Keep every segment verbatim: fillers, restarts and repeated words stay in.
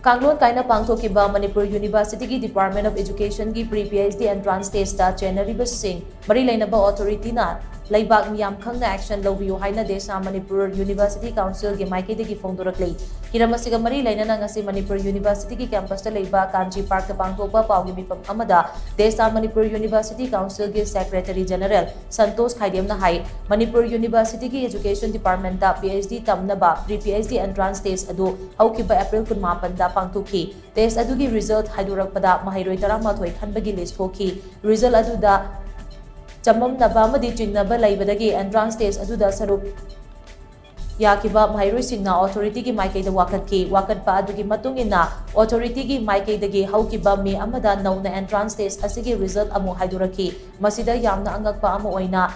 ꯀꯥꯡꯂꯣꯟ ꯀꯥꯏꯅ ꯄꯥꯡꯊꯣꯛꯈꯤꯕ ꯃꯅꯤꯄꯨꯔ ꯌꯨꯅꯤꯚꯔꯁꯤꯇꯤꯒꯤ ꯗꯤꯄꯥꯔꯠꯃꯦꯟ ꯑꯣꯐ ꯏꯖꯨꯀꯦꯁꯟꯒꯤ pre P H D entrance test ꯆꯦꯟꯅꯔꯤꯕꯁꯤꯡ ꯃꯔꯤ ꯂꯩꯅꯕ ꯑꯣꯊꯣꯔꯤꯇꯤꯅ ꯂꯩꯕꯥꯛ ꯃꯤꯌꯥꯝ ꯈꯪꯅ ꯑꯦꯛꯁꯟ ꯂꯧꯕꯤꯌꯨ ꯍꯥꯏꯅ ꯗꯦꯁꯥ ꯃꯅꯤꯄꯨꯔ ꯌꯨꯅꯤꯚꯔꯁꯤꯇꯤ ꯀꯥꯎꯟꯁꯤꯜꯒꯤ ꯃꯥꯏꯀꯩꯗꯒꯤ ꯐꯣꯡꯗꯣꯔꯛꯂꯤ꯫ ꯍꯤꯔꯝ ꯑꯁꯤꯒ ꯃꯔꯤ ꯂꯩꯅꯅ ꯉꯁꯤ ꯃꯅꯤꯄꯨꯔ ꯌꯨꯅꯤꯚꯔꯁꯤꯇꯤꯒꯤ ꯀꯦꯝꯄꯁꯇ ꯂꯩꯕ ꯀꯥꯟꯆꯤ ꯄꯥꯔꯛꯇ ꯄꯥꯡꯊꯣꯛꯄ ꯄꯥꯎꯒꯤ ꯃꯤꯐꯝ ꯑꯃꯗ ꯗꯦꯁꯥ ꯃꯅꯤꯄꯨꯔ ꯌꯨꯅꯤꯚꯔꯁꯤꯇꯤ ꯀꯥꯎꯟꯁꯤꯜꯒꯤ ꯁꯦꯀ꯭ꯔꯦꯇꯔꯤ ꯖꯦꯅꯔꯦꯜ ꯁꯟꯇꯣꯁ ꯈꯥꯏꯗꯦꯝꯅ ꯍꯥꯏ, ꯃꯅꯤꯄꯨꯔ ꯌꯨꯅꯤꯚꯔꯁꯤꯇꯤꯒꯤ ꯏꯖꯨꯀꯦꯁꯟ ꯗꯤꯄꯥꯔꯠꯃꯦꯟꯇ ꯄꯤ ꯑꯩꯆ ꯗꯤ ꯇꯝꯅꯕ pre P H D entrance test ꯑꯗꯨ ꯍꯧꯈꯤꯕ ꯑꯦꯄ꯭ꯔꯤꯜ ꯀꯨꯟꯃꯥꯄꯟꯗ ꯄꯥꯡꯊꯣꯛꯈꯤ꯫ ꯇꯦꯁ ꯑꯗꯨꯒꯤ ꯔꯤꯖꯜꯠ ꯍꯥꯏꯗꯣꯔꯛꯄꯗ ꯃꯍꯩꯔꯣꯏ ꯇꯔꯥꯃꯥꯊꯣꯏ ꯈꯟꯕꯒꯤ ꯂꯤꯁ ꯊꯣꯛꯈꯤ꯫ ꯔꯤꯖꯜꯠ ꯑꯗꯨꯗ ꯆꯃꯝꯅꯕ ꯑꯃꯗꯤ ꯆꯤꯡꯅꯕ ꯂꯩꯕꯗꯒꯤ ꯑꯦꯟꯇ꯭ꯔꯥꯟꯁ ꯇꯦꯁ ꯑꯗꯨꯗ ꯁꯔꯨꯛ ꯌꯥꯈꯤꯕ ꯃꯍꯩꯔꯣꯏꯁꯤꯡꯅ ꯑꯣꯊꯣꯔꯤꯇꯤꯒꯤ ꯃꯥꯏꯀꯩꯗ ꯋꯥꯀꯠꯈꯤ꯫ ꯋꯥꯀꯠꯄ ꯑꯗꯨꯒꯤ ꯃꯇꯨꯡ ꯏꯟꯅ ꯑꯣꯊꯣꯔꯤꯇꯤꯒꯤ ꯃꯥꯏꯀꯩꯗꯒꯤ ꯍꯧꯈꯤꯕ ꯃꯦ ꯑꯃꯗ ꯅꯧꯅ ꯑꯦꯟꯇ꯭ꯔꯥꯟꯁ ꯇꯦꯁ ꯑꯁꯤꯒꯤ ꯔꯤꯖꯜꯠ ꯑꯃꯨꯛ ꯍꯥꯏꯗꯣꯔꯛꯈꯤ꯫ ꯃꯁꯤꯗ ꯌꯥꯝꯅ ꯑꯉꯛꯄ ꯑꯃ ꯑꯣꯏꯅ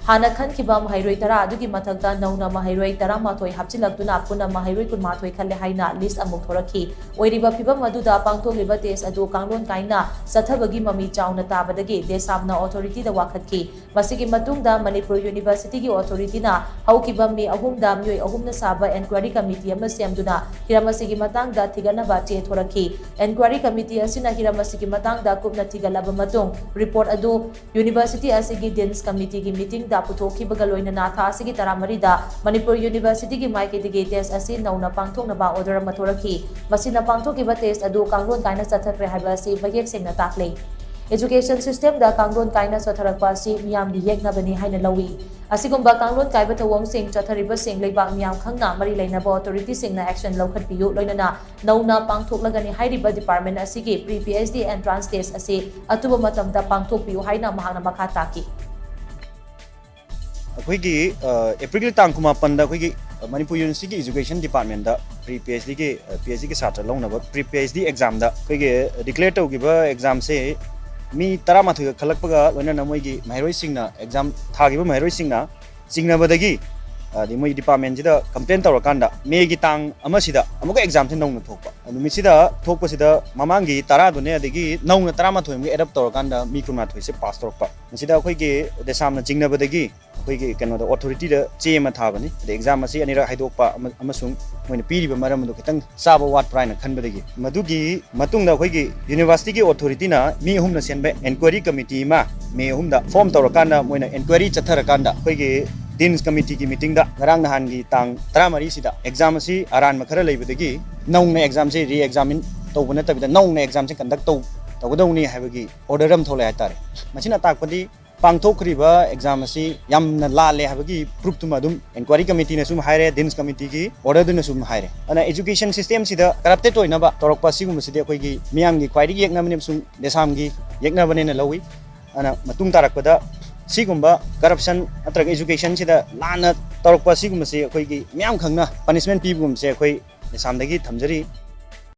ꯍꯥꯟꯅ ꯈꯟꯈꯤꯕ ꯃꯍꯩꯔꯣꯏ ꯇꯔꯥ ꯑꯗꯨꯒꯤ ꯃꯊꯛꯇ ꯅꯧꯅ ꯃꯍꯩꯔꯣꯏ ꯇꯔꯥꯃꯥꯊꯣꯏ ꯍꯥꯞꯆꯤꯜꯂꯛꯇꯨꯅ ꯄꯨꯟꯅ ꯃꯍꯩꯔꯣꯏ ꯀꯨꯟꯃꯥꯊꯣꯏ ꯈꯜꯂꯦ ꯍꯥꯏꯅ ꯂꯤꯁ ꯑꯃꯨꯛ ꯊꯣꯔꯛꯈꯤ꯫ ꯑꯣꯏꯔꯤꯕ ꯐꯤꯚꯝ ꯑꯗꯨꯗ ꯄꯥꯡꯊꯣꯛꯂꯤꯕ ꯇꯦꯁ ꯑꯗꯨ ꯀꯥꯡꯂꯣꯟ ꯀꯥꯏꯅ ꯆꯠꯊꯕꯒꯤ ꯃꯃꯤ ꯆꯥꯎꯅ ꯇꯥꯕꯗꯒꯤ ꯗꯦꯁꯥꯝꯅ ꯑꯣꯊꯣꯔꯤꯇꯤꯗ ꯋꯥꯀꯠꯈꯤ꯫ ꯃꯁꯤꯒꯤ ꯃꯇꯨꯡꯗ ꯃꯅꯤꯄꯨꯔ ꯌꯨꯅꯤꯚꯔꯁꯤꯇꯤꯒꯤ ꯑꯣꯊꯣꯔꯤꯇꯤꯅ ꯍꯧꯈꯤꯕ ꯃꯦ ꯑꯍꯨꯝꯗ ꯃꯤꯑꯣꯏ ꯑꯍꯨꯝꯅ ꯁꯥꯕ ꯑꯦꯟꯀ꯭ꯋꯥꯏꯔꯤ ꯀꯃꯤꯇꯤ ꯑꯃ ꯁꯦꯝꯗꯨꯅ ꯍꯤꯔꯝ ꯑꯁꯤꯒꯤ ꯃꯇꯥꯡꯗ ꯊꯤꯒꯠꯅꯕ ꯆꯦ ꯊꯣꯔꯛꯈꯤ꯫ ꯑꯦꯟꯀ꯭ꯋꯥꯏꯔꯤ ꯀꯃꯤꯇꯤ ꯑꯁꯤꯅ ꯍꯤꯔꯝ ꯑꯁꯤꯒꯤ ꯃꯇꯥꯡꯗ ꯀꯨꯞꯅ ꯊꯤꯒꯠꯂꯕ ꯃꯇꯨꯡ ꯔꯤꯄꯣꯔꯠ ꯑꯗꯨ ꯌꯨꯅꯤꯚꯔꯁꯤꯇꯤ ꯑꯁꯤꯒꯤ ꯗꯤꯟꯁ ꯀꯃꯤꯇꯤꯒꯤ ꯃꯤꯇꯤꯡꯗ ꯄꯨꯊꯣꯛꯈꯤꯕꯒ ꯂꯣꯏꯅꯅ ꯊꯥ ꯑꯁꯤꯒꯤ ꯇꯔꯥꯃꯔꯤꯗ ꯃꯅꯤꯄꯨꯔ ꯌꯨꯅꯤꯚꯔꯁꯤꯇꯤꯒꯤ ꯃꯥꯏꯀꯩꯗꯒꯤ ꯇꯦꯁ ꯑꯁꯤ ꯅꯧꯅ ꯄꯥꯡꯊꯣꯛꯅꯕ ꯑꯣꯔꯗꯔ ꯑꯃ ꯊꯣꯔꯛꯈꯤ꯫ ꯃꯁꯤꯅ ꯄꯥꯡꯊꯣꯛꯈꯤꯕ ꯇꯦꯁ ꯑꯗꯨ ꯀꯥꯡꯂꯣꯟ ꯀꯥꯏꯅ ꯆꯠꯊꯈ꯭ꯔꯦ ꯍꯥꯏꯕ ꯑꯁꯤ ꯃꯌꯦꯛ ꯁꯦꯡꯅ ꯇꯥꯛꯂꯦ꯫ ꯑꯦꯖꯨꯀꯦꯁꯟ ꯁꯤꯁꯇꯦꯝꯗ ꯀꯥꯡꯂꯣꯟ ꯀꯥꯏꯅ ꯆꯠꯊꯔꯛꯄ ꯑꯁꯤ ꯃꯤꯌꯥꯝꯒꯤ ꯌꯦꯛꯅꯕꯅꯤ ꯍꯥꯏꯅ ꯂꯧꯏ꯫ ꯑꯁꯤꯒꯨꯝꯕ ꯀꯥꯡꯂꯣꯟ ꯀꯥꯏꯕ ꯊꯧꯑꯣꯡꯁꯤꯡ ꯆꯠꯊꯔꯤꯕꯁꯤꯡ ꯂꯩꯕꯥꯛ ꯃꯤꯌꯥꯝ ꯈꯪꯅ ꯃꯔꯤ ꯂꯩꯅꯕ ꯑꯣꯊꯣꯔꯤꯇꯤꯁꯤꯡꯅ ꯑꯦꯛꯁꯟ ꯂꯧꯈꯠꯄꯤꯌꯨ, ꯂꯣꯏꯅꯅ ꯅꯧꯅ ꯄꯥꯡꯊꯣꯛꯂꯒꯅꯤ ꯍꯥꯏꯔꯤꯕ ꯗꯤꯄꯥꯔꯠꯃꯦꯟ ꯑꯁꯤꯒꯤ pre P H D entrance test ꯑꯁꯤ ꯑꯊꯨꯕ ꯃꯇꯝꯗ ꯄꯥꯡꯊꯣꯛꯄꯤꯌꯨ ꯍꯥꯏꯅ ꯃꯍꯥꯛꯅ ꯃꯈꯥ ꯇꯥꯈꯤ꯫ ꯑꯩꯈꯣꯏꯒꯤ ꯑꯦꯄ꯭ꯔꯤꯜꯒꯤ ꯇꯥꯡ ꯀꯨꯟꯃꯥꯄꯟꯗ ꯑꯩꯈꯣꯏꯒꯤ ꯃꯅꯤꯄꯨꯔ ꯌꯨꯅꯤꯚꯔꯁꯤꯇꯤꯒꯤ ꯏꯖꯨꯀꯦꯁꯟ ꯗꯤꯄꯥꯔꯠꯃꯦꯟꯗ ꯄ꯭ꯔꯤ ꯄꯤ ꯑꯩꯆ ꯗꯤꯒꯤ ꯄꯤ ꯑꯩꯆ ꯗꯤꯒꯤ ꯁꯥꯇ꯭ꯔ ꯂꯧꯅꯕ ꯄ꯭ꯔꯤ ꯄꯤ ꯑꯩꯆ ꯗꯤ ꯑꯦꯛꯖꯥꯝꯗ ꯑꯩꯈꯣꯏꯒꯤ ꯗꯤꯀ꯭ꯂꯦꯌꯔ ꯇꯧꯈꯤꯕ ꯑꯦꯛꯖꯥꯝꯁꯦ ꯃꯤ ꯇꯔꯥꯃꯥꯊꯣꯏꯒ ꯈꯜꯂꯛꯄꯒ ꯂꯣꯏꯅꯅ ꯃꯣꯏꯒꯤ ꯃꯍꯩꯔꯣꯏꯁꯤꯡꯅ ꯑꯦꯛꯖꯥꯝ ꯊꯥꯈꯤꯕ ꯃꯍꯩꯔꯣꯏꯁꯤꯡꯅ ꯆꯤꯡꯅꯕꯗꯒꯤ ꯑꯗꯩ ꯃꯣꯏꯒꯤ ꯗꯤꯄꯥꯔꯠꯃꯦꯟꯁꯤꯗ ꯀꯝꯄ꯭ꯂꯦꯟ ꯇꯧꯔꯀꯥꯟꯗ ꯃꯦꯒꯤ ꯇꯥꯡ ꯑꯃꯁꯤꯗ ꯑꯃꯨꯛꯀ ꯑꯦꯛꯖꯥꯝꯁꯦ ꯅꯧꯅ ꯊꯣꯛꯄ꯫ ꯅꯨꯃꯤꯠꯁꯤꯗ ꯊꯣꯛꯄꯁꯤꯗ ꯃꯃꯥꯡꯒꯤ ꯇꯔꯥꯗꯨꯅꯦ, ꯑꯗꯒꯤ ꯅꯧꯅ ꯇꯔꯥꯃꯥꯊꯣꯏ ꯑꯃꯒ ꯑꯦꯗꯞ ꯇꯧꯔꯀꯥꯟꯗ ꯃꯤ ꯀꯨꯟꯃꯥꯊꯣꯏꯁꯦ ꯄꯥꯁ ꯇꯧꯔꯛꯄ꯫ ꯃꯁꯤꯗ ꯑꯩꯈꯣꯏꯒꯤ ꯗꯦꯁꯥꯝꯅ ꯆꯤꯡꯅꯕꯗꯒꯤ ꯑꯩꯈꯣꯏꯒꯤ ꯀꯩꯅꯣꯗ, ꯑꯣꯊꯣꯔꯤꯇꯤꯗ ꯆꯦ ꯑꯃ ꯊꯥꯕꯅꯤ꯫ ꯑꯗꯩ ꯑꯦꯛꯖꯥꯝ ꯑꯁꯤ ꯑꯅꯤꯔꯛ ꯍꯥꯏꯗꯣꯛꯄ ꯑꯃ-, ꯑꯃꯁꯨꯡ ꯃꯣꯏꯅ ꯄꯤꯔꯤꯕ ꯃꯔꯝ ꯑꯗꯨ ꯈꯤꯇꯪ ꯆꯥꯕ ꯋꯥꯠꯄ꯭ꯔꯥ ꯍꯥꯏꯅ ꯈꯟꯕꯗꯒꯤ꯫ ꯃꯗꯨꯒꯤ ꯃꯇꯨꯡꯗ ꯑꯩꯈꯣꯏꯒꯤ ꯌꯨꯅꯤꯚꯔꯁꯤꯇꯤꯒꯤ ꯑꯣꯊꯣꯔꯤꯇꯤꯅ ꯃꯤ ꯑꯍꯨꯝꯅ ꯁꯦꯝꯕ ꯑꯦꯟꯀ꯭ꯋꯥꯏꯔꯤ ꯀꯃꯤꯇꯤ ꯑꯃ ꯃꯦ ꯑꯍꯨꯝꯗ ꯐꯣꯝ ꯇꯧꯔꯀꯥꯟꯗ, ꯃꯣꯏꯅ ꯑꯦꯟꯀ꯭ꯋꯥꯏꯔꯤ ꯆꯠꯊꯔꯀꯥꯟꯗ ꯑꯩꯈꯣꯏꯒꯤ ꯗꯤꯟꯁ ꯀꯃꯤꯇꯤꯒꯤ ꯃꯤꯇꯤꯡꯗ ꯉꯔꯥꯡ ꯅꯍꯥꯟꯒꯤ ꯇꯥꯡ ꯇꯔꯥꯃꯔꯤꯁꯤꯗ ꯑꯦꯛꯖꯥꯝ ꯑꯁꯤ ꯑꯔꯥꯟꯕ ꯈꯔ ꯂꯩꯕꯗꯒꯤ ꯅꯧꯅ ꯑꯦꯛꯖꯥꯝꯁꯤ ꯔꯤ ꯑꯦꯛꯖꯥꯃꯤꯟ ꯇꯧꯕ ꯅꯠꯇꯕꯤꯗ ꯅꯧꯅ ꯑꯦꯛꯖꯥꯝꯁꯤ ꯀꯟꯗꯛ ꯇꯧ-, ꯇꯧꯒꯗꯧꯅꯤ ꯍꯥꯏꯕꯒꯤ ꯑꯣꯔꯗꯔ ꯑꯃ ꯊꯣꯛꯂꯛꯑꯦ ꯍꯥꯏꯇꯥꯔꯦ꯫ ꯃꯁꯤꯅ ꯇꯥꯛꯄꯗꯤ ꯄꯥꯡꯊꯣꯛꯈ꯭ꯔꯤꯕ ꯑꯦꯛꯖꯥꯝ ꯑꯁꯤ ꯌꯥꯝꯅ ꯂꯥꯜꯂꯦ ꯍꯥꯏꯕꯒꯤ ꯄ꯭ꯔꯨꯐꯇꯨꯃ ꯑꯗꯨꯝ ꯑꯦꯟꯀ꯭ꯋꯥꯏꯔꯤ ꯀꯃꯤꯇꯤꯅꯁꯨ ꯍꯥꯏꯔꯦ, ꯗꯤꯟꯁ ꯀꯃꯤꯇꯤꯒꯤ ꯑꯣꯔꯗꯔꯗꯨꯅꯁꯨ ꯍꯥꯏꯔꯦ꯫ ꯑꯗꯨꯅ ꯑꯦꯖꯨꯀꯦꯁꯟ ꯁꯤꯁꯇꯦꯝꯁꯤꯗ ꯀꯔꯞꯇꯦꯠ ꯑꯣꯏꯅꯕ ꯇꯧꯔꯛꯄ ꯑꯁꯤꯒꯨꯝꯕꯁꯤꯗꯤ ꯑꯩꯈꯣꯏꯒꯤ ꯃꯤꯌꯥꯝꯒꯤ ꯈ꯭ꯋꯥꯏꯗꯒꯤ ꯌꯦꯛꯅꯕꯅꯦ ꯑꯃꯁꯨꯡ ꯗꯦꯁꯥꯝꯒꯤ ꯌꯦꯛꯅꯕꯅꯦꯅ ꯂꯧꯏ꯫ ꯑꯗꯨꯅ ꯃꯇꯨꯡ ꯇꯥꯔꯛꯄꯗ ꯁꯤꯒꯨꯝꯕ ꯀꯔꯞꯁꯟ ꯅꯠꯇ꯭ꯔꯒ ꯑꯦꯖꯨꯀꯦꯁꯟꯁꯤꯗ ꯂꯥꯟꯅ ꯇꯧꯔꯛꯄ ꯑꯁꯤꯒꯨꯝꯕꯁꯤ ꯑꯩꯈꯣꯏꯒꯤ ꯃꯤꯌꯥꯝ ꯈꯪꯅ ꯄꯅꯤꯁꯃꯦꯟ ꯄꯤꯕꯒꯨꯝꯕꯁꯦ ꯑꯩꯈꯣꯏ ꯗꯦꯁꯥꯝꯗꯒꯤ ꯊꯝꯖꯔꯤ꯫